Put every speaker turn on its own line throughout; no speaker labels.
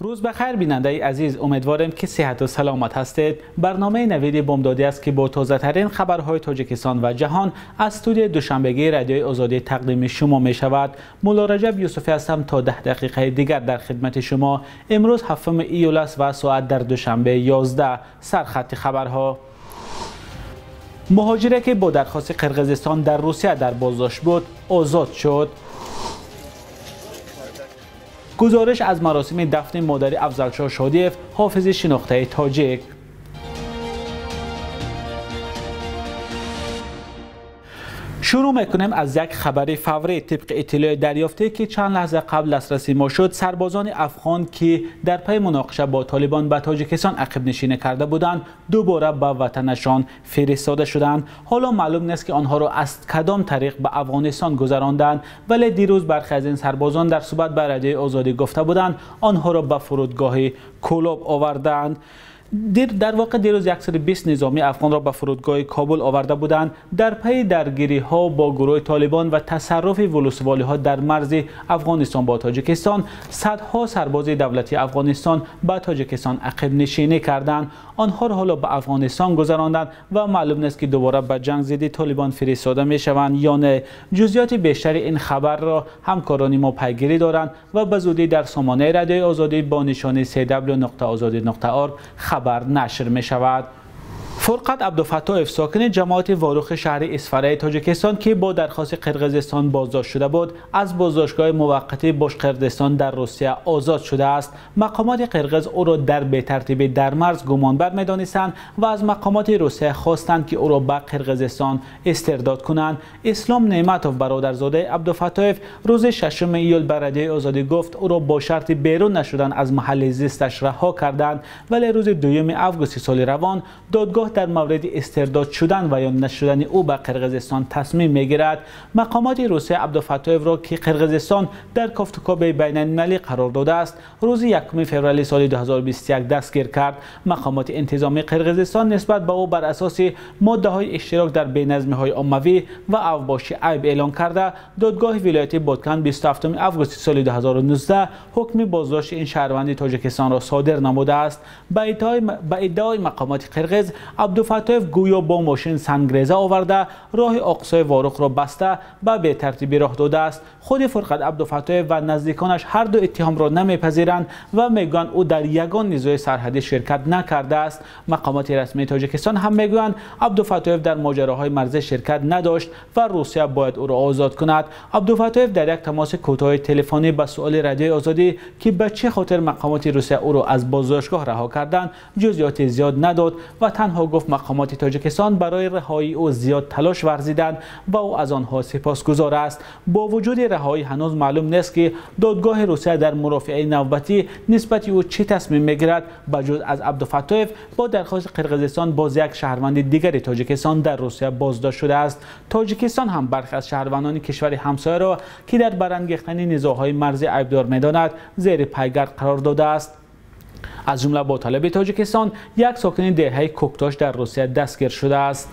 Рӯз ба хайр, бинандаи азиз. Умедворем, ки сиҳату саломат ҳастед. Барномаи Навиди Бомдодӣ аст, ки бо тозатарин хабарҳои Тоҷикистон ва ҷаҳон аз студияи Душанбегии Радиои Озодӣ тақдими шумо мешавад. Мулло Раҷаб Юсуфӣ ҳастам, то 10 дақиқаи дигар дар хидмати шумо. Имрӯз 7 июл аст ва соат дар Душанбе 11. Сархати хабарҳо. Муҳоҷире, ки бо дархости Қирғизистон дар Русия дар боздошт буд, озод шуд. Гузориш аз маросими дафни модари Афзалшоҳ Шодиев, ҳофизи шинохтаи тоҷик. Шурӯъ мекунем аз як хабари фаврӣ. Тибқи иттилои дарёфтӣ, ки чанд лаҳза қабл дастраси мо шуд, сарбозони афғон, ки дар пайи муноқиша бо Толибон ба Тоҷикистон ақибнишинӣ карда буданд, дубора ба ватанашон фиристода шуданд. Ҳоло маълум нест, ки онҳоро аз кадом тариқ ба Афғонистон гузаронданд, вале дирӯз бархе аз ин сарбозон дар суҳбат ба Радиои Озодӣ гуфта буданд, онҳоро ба фурудгоҳи Кӯлоб овардаанд. Дар воқеъ дирӯз 120 низомии афғонро ба фурудгоҳи Кобул оварда буданд. Дар пайи даргириҳо бо гурӯҳи Толибон ва тасарруфи вулусволиҳо дар марзи Афғонистон бо Тоҷикистон, садҳо сарбози давлати Афғонистон ба Тоҷикистон ақибнишинӣ карданд. Онҳоро ҳоло ба Афғонистон гузаронданд ва маълум нест, ки дубора ба ҷанг зидди Толибон фиристода мешаванд ё не. Ҷузъиёти бештари ин хабарро ҳамкорони мо пайгирӣ доранд ва ба зудӣ дар сомонаи Радиои Озодӣ бо нишони cw.ozodi.org хабар нашр мешавад. Фурқат Абдуфаттоев, сокини ҷамоати Ворухи шаҳри Исфараи Тоҷикистон, ки бо дархости Қирғизистон боздошт шуда буд, аз боздоштгоҳи муваққатии Бошқирдистон дар Русия озод шудааст. Мақомоти қирғиз ӯро дар бетартибӣ дар марз гумонбар медонистанд ва аз мақомоти Русия хостанд, ки ӯро ба Қирғизистон истирдод кунанд. Ислом Неъматов, бародарзодаи Абдуфаттоев, рӯзи 6 июл ба Радиои Озодӣ гуфт, ӯро бо шарти берун нашудан аз маҳалли зисташ раҳо карданд, вале рӯзи 2 августи соли равон додгоҳ дар мавриди истирдод шудан ва ё нашудани ӯ ба Қирғизистон тасмим мегирад. Мақомоти Русия Абдуфаттоевро, ки Қирғизистон дар кофтукоби байналмилалӣ қарор додааст, рӯзи 1 феврали соли 2021 дастгир кард. Мақомоти интизомии Қирғизистон нисбат ба ӯ бар асоси моддаҳои иштирок дар беназмиҳои оммавӣ ва авбоши айб эълон карда, додгоҳи вилояти Бодкан 27 августи соли 2019 ҳукми боздошти ин шаҳрванди Тоҷикистонро содир намудааст. Ба иддаои мақомоти қирғиз, Абдуфаттоев гӯё бо мошин сангреза оварда, роҳи Оқсои Ворухро баста ба бетартибӣ роҳ додааст. Худи Фурқат Абдуфаттоев ва наздиконаш ҳар ду иттиҳомро намепазиранд ва мегӯянд, ӯ дар ягон низои сарҳадӣ ширкат накардааст. Мақомоти расмии Тоҷикистон ҳам мегӯянд, Абдуфаттоев дар моҷароҳои марзӣ ширкат надошт ва Русия бояд ӯро озод кунад. Абдуфаттоев дар як тамоси кӯтоҳи телефонӣ ба суоли Радиои Озодӣ, ки ба чӣ хотир мақомоти Русия ӯро аз боздоштгоҳ раҳо карданд, ҷузъиёти зиёд надод ва танҳо гуфт, мақомоти Тоҷикистон барои раҳоии ӯ зиёд талош варзиданд ва ӯ аз онҳо сипосгузор аст. Бо вуҷуди раҳоӣ ҳанӯз маълум нест, ки додгоҳи Русия дар мурофиаи навбатӣ нисбати ӯ чӣ тасмим мегирад. Ба ҷуз аз Абдуфаттоев, бо дархости Қирғизистон боз як шаҳрванди дигари Тоҷикистон дар Русия боздошт шудааст. Тоҷикистон ҳам бархе аз шаҳрвандони кишвари ҳамсояро, ки дар барангехтани низоъҳои марзӣ айбдор медонад, зери пайгард қарор додааст. Аз ҷумла бо талаби Тоҷикистон як сокини деҳаи Кӯктош дар Русия дастгир шудааст.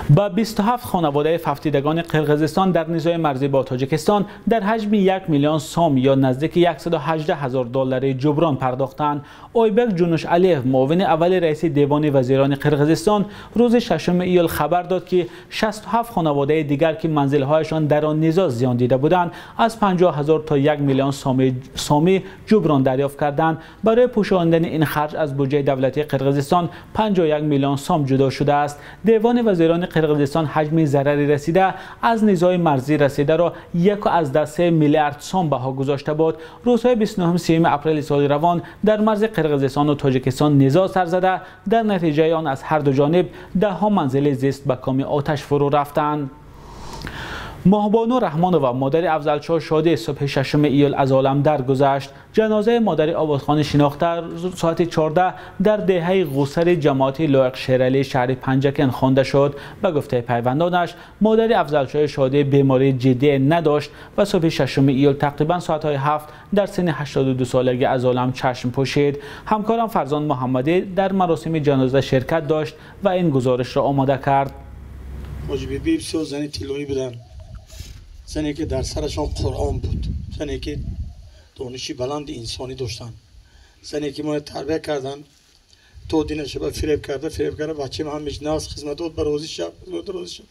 Ба 27 хонаводаи фавтидагони Қирғизистон дар низои марзӣ бо Тоҷикистон дар ҳаҷми 1 миллион сом ё наздики 118 ҳазор доллари ҷуброн пардохтанд. Ойбек Ҷунушалиев, муовини аввали раиси Девони вазирони Қирғизистон, рӯзи 6 июл хабар дод, ки 67 хонаводаи дигар, ки манзилҳояшон дар он низо зиён дида буданд, аз 50 ҳазор то 1 миллион сомӣ ҷуброн дарёфт карданд. Барои пӯшондани ин харҷ аз буҷаи давлатии Қирғизистон 51 миллион сом ҷудо шудааст. Девони вазирони Қирғизистон ҳаҷми зарари расида аз низои марзӣ расидаро 1.3 миллиард сом баҳо гузошта буд. Рӯзҳои 29-30 апрели соли равон дар марзи Қирғизистону Тоҷикистон низо сар зада, дар натиҷаи он аз ҳар ду ҷониб даҳҳо манзили зист ба коми оташ фурӯ рафтанд. Моҳбону Раҳмонова, модари Афзалшоҳ Шодӣ, субҳи 6 июл аз олам даргузашт. Ҷанозаи модари овозхони шинохта соати 14 дар деҳаи Ғусари ҷамоати Лоиқ Шералии шаҳри Панҷакент хонда шуд. Ба гуфтаи пайвандонаш, модари Афзалшоҳи Шодӣ бемории ҷиддие надошт ва субҳи 6 июл тақрибан соатҳои 7 дар синни 82 солагӣ аз олам чашм пӯшид. Ҳамкорам Фарзон Муҳаммадӣ дар маросими ҷаноза ширкат дошт ва ин гузоришро омода кард.
Ҳоҷибибӣ бисёр зани тиллоӣ буданд. Зане ки дар сарашон Қуръон буд, зане ки Дониши баланди инсонӣ доштанд. Зане ки моро тарбия карданд, то дина шаба фиреб карда, фиреб карда, бачаам ҳамеш нағз хизматот ба розӣ шаб, хизмат розӣ шаб.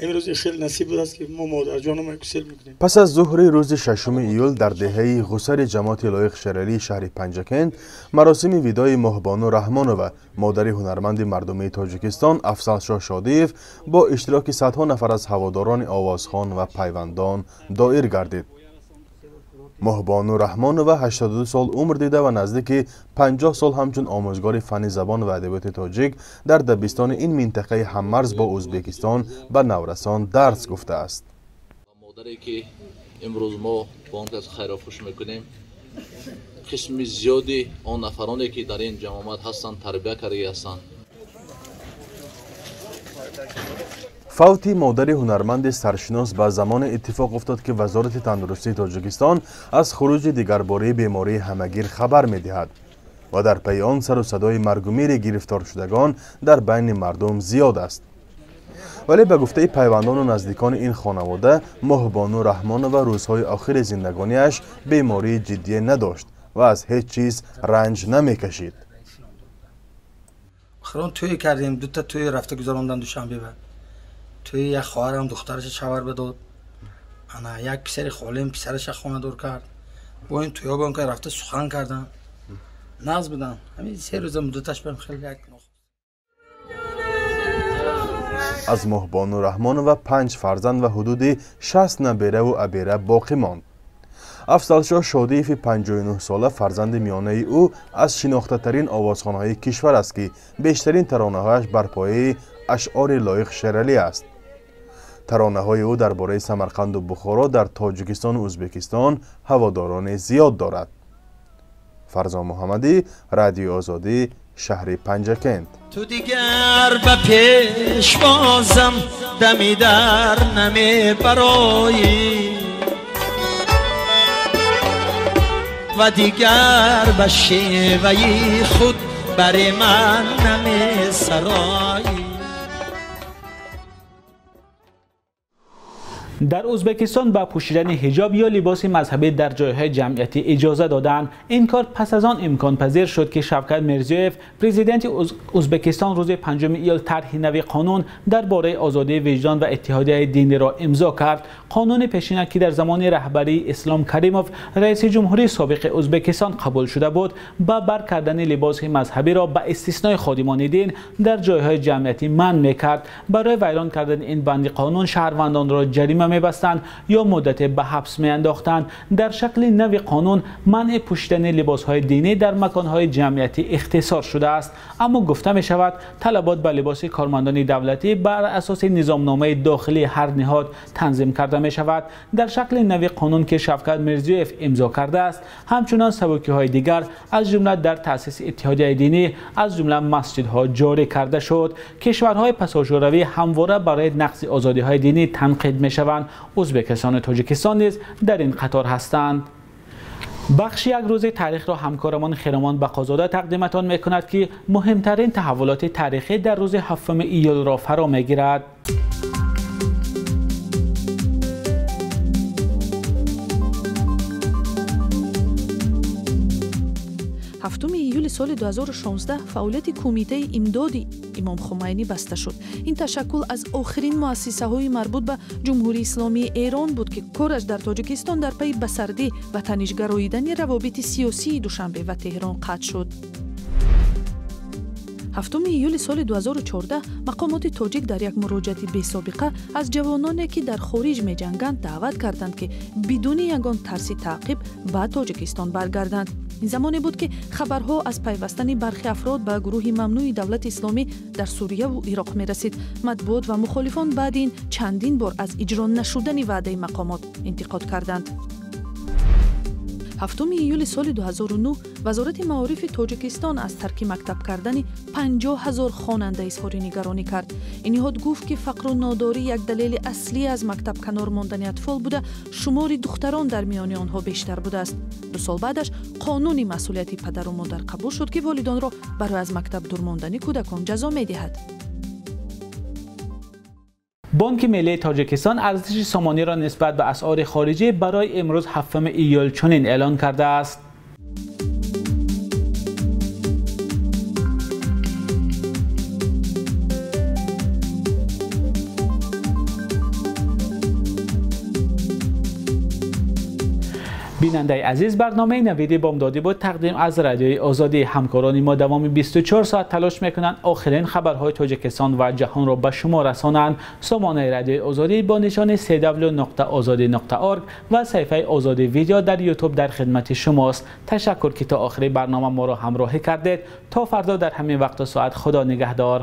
Имрӯз хеле насиб будааст, ки мо модарҷонамон кусел мекунем.
Пас аз зуҳри рӯзи 6 июл дар деҳаи Ғусари ҷамоати Лоиқ Шералии шаҳри Панҷакент маросими видои Моҳбону Раҳмонова, модари ҳунарманди мардумии Тоҷикистон Афзалшоҳ Шодиев, бо иштироки садҳо нафар аз ҳаводорони овозхон ва пайвандон доир гардид. Моҳбону Раҳмонова 82 сол умр дида ва наздики 50 сол ҳамчун омӯзгори фанни забон ва адабиёти тоҷик дар дабистони ин минтақаи ҳаммарз бо Ӯзбекистон ба наврасон дарс гуфтааст.
Модаре ки имрӯз мо бо он кас хайру хуш мекунем, қисми зиёди он нафароне ки дар ин ҷамоат ҳастанд, тарбия кардаги ҳастанд.
Фавти модари ҳунарманди саршинос ба замоне иттифоқ уфтод, ки Вазорати тандурустии Тоҷикистон аз хуруҷи дигарбораи бемории ҳамагир хабар медиҳад ва дар пайи он сару садои маргумири гирифторшудагон дар байни мардум зиёд аст. Вале ба гуфтаи пайвандону наздикони ин хонавода, Моҳбону Раҳмонова рӯзҳои охири зиндагониаш бемории ҷиддие надошт ва аз ҳеҷ чиз ранҷ намекашид.
Охирон тӯй кардем, дута тӯй рафта гузарондан Душанбе. Тӯи як хоҳарам духтараша шавар бидод, ана як писари холем писараша хонадор кард. Бо ин тӯё бо рафта сухан кардан, нағз будан. Ҳамин 3 рӯза муддаташ бам хеле як.
Аз Моҳбону Раҳмонова панҷ фарзанд ва ҳудуди 60 набераву абера боқӣ монд. Афзалшоҳ Шодиеви 59сола, фарзанди миёнаи ӯ, аз шинохтатарин овозхонҳои кишвар аст, ки бештарин таронаҳояш бар пояи ашъори Лоиқ Шералӣ аст. Таронаҳои ӯ дар бораи Самарқанду Бухоро дар Тоҷикистону Ӯзбекистон ҳаводорони зиёд дорад. Фарзон Муҳаммадӣ, Радиои Озодӣ, шаҳри Панҷакент.
Ту дигар ба пешвозам дами дар намебароӣ ва дигар ба шеваи худ бари ман намесароӣ.
Дар Ӯзбекистон ба пӯшидани ҳиҷоб ё либоси мазҳабӣ дар ҷойҳои ҷамъиятӣ иҷоза доданд. Ин кор пас аз он имконпазир шуд, ки Шавкат Мирзиёев, президенти Ӯзбекистон, рӯзи 5 июл тарҳи нави қонун дар бораи озодии виҷдон ва иттиҳодияи диниро имзо кард. Қонуни пешина, ки дар замони раҳбарии Ислом Каримов, раиси ҷумҳурии собиқи Ӯзбекистон, қабул шуда буд, ба бар кардани либоси мазҳабиро ба истиснои ходимони дин дар ҷойҳои ҷамъиятӣ манъ мекард. Барои вайрон кардани ин банди қонун шаҳрвандонро ҷарима мебастанд ё муддате ба ҳабс меандохтанд. Дар шакли нави қонун манъи пӯшидани либосҳои динӣ дар маконҳои ҷамъиятӣ ихтисор шудааст, аммо гуфта мешавад, талабот ба либоси кормандони давлатӣ бар асоси низомномаи дохилии ҳар ниҳод танзим карда мешавад. Дар шакли нави қонун, ки Шавкат Мирзиёев имзо кардааст, ҳамчунон сабукиҳои дигар, аз ҷумла дар таъсиси иттиҳодияи динӣ, аз ҷумла масҷидҳо, ҷорӣ карда шуд. Кишварҳои пасошӯравӣ ҳамвора барои нақзи озодиҳои динӣ танқид мешаванд. Ӯзбекистону Тоҷикистон низ дар ин қатор ҳастанд. Бахши як рӯзи таърихро ҳамкорамон Хиромон Бақозода тақдиматон мекунад, ки муҳимтарин таҳаввулоти таърихӣ дар рӯзи 7 июлро фаро мегирад.
7 июли соли 2016 фаъолияти Кумитаи имдоди Имом Хумайнӣ баста шуд. Ин ташаккул аз охирин муассисаҳои марбут ба Ҷумҳурии Исломии Эрон буд, ки кораш дар Тоҷикистон дар пайи ба сардӣ ва танишгароидани равобити сиёсии Душанбе ва Теҳрон қатъ шуд. 7 июли соли 2014 мақомоти тоҷик дар як муроҷиати бесобиқа аз ҷавононе, ки дар хориҷ меҷанганд, даъват карданд, ки бидуни ягон тарси таъқиб ба Тоҷикистон баргарданд. Ин замоне буд, ки хабарҳо аз пайвастани бархи афрод ба гурӯҳи мамнӯи Давлати Исломӣ дар Сурияву Ироқ мерасид. Матбуот ва мухолифон баъди ин чандин бор аз иҷро нашудани ваъдаи мақомот интиқод карданд. 7 июли соли 2009 Вазорати маорифи Тоҷикистон аз тарки мактаб кардани 50 ҳазор хонанда изҳори нигаронӣ кард. Ин ниҳод гуфт, ки фақру нодорӣ як далели аслӣ аз мактаб канор мондани атфол буда, шумори духтарон дар миёни онҳо бештар будааст. 2 сол баъдаш қонуни масъулияти падару модар қабул шуд, ки волидонро барои аз мактаб дур мондани кӯдакон ҷазо медиҳад.
Бонки Миллии Тоҷикистон арзиши сомониро нисбат ба асъори хориҷӣ барои имрӯз 7 июл чунин эълон кардааст. Бинандаи азиз, барномаи Навиди Бомдодӣ буд, тақдим аз Радиои Озодӣ. Ҳамкорони мо давоми 24 соат талош мекунанд охирин хабарҳои Тоҷикистон ва ҷаҳонро ба шумо расонанд. Сомонаи Радиои Озодӣ бо нишони cw.ozodi.org ва саҳифаи Озодӣ Видео дар Ютуб дар хидмати шумост. Ташаккур ки то охири барнома моро ҳамроҳӣ кардед. То фардо дар ҳамин вақту соат, Худо нигаҳдор.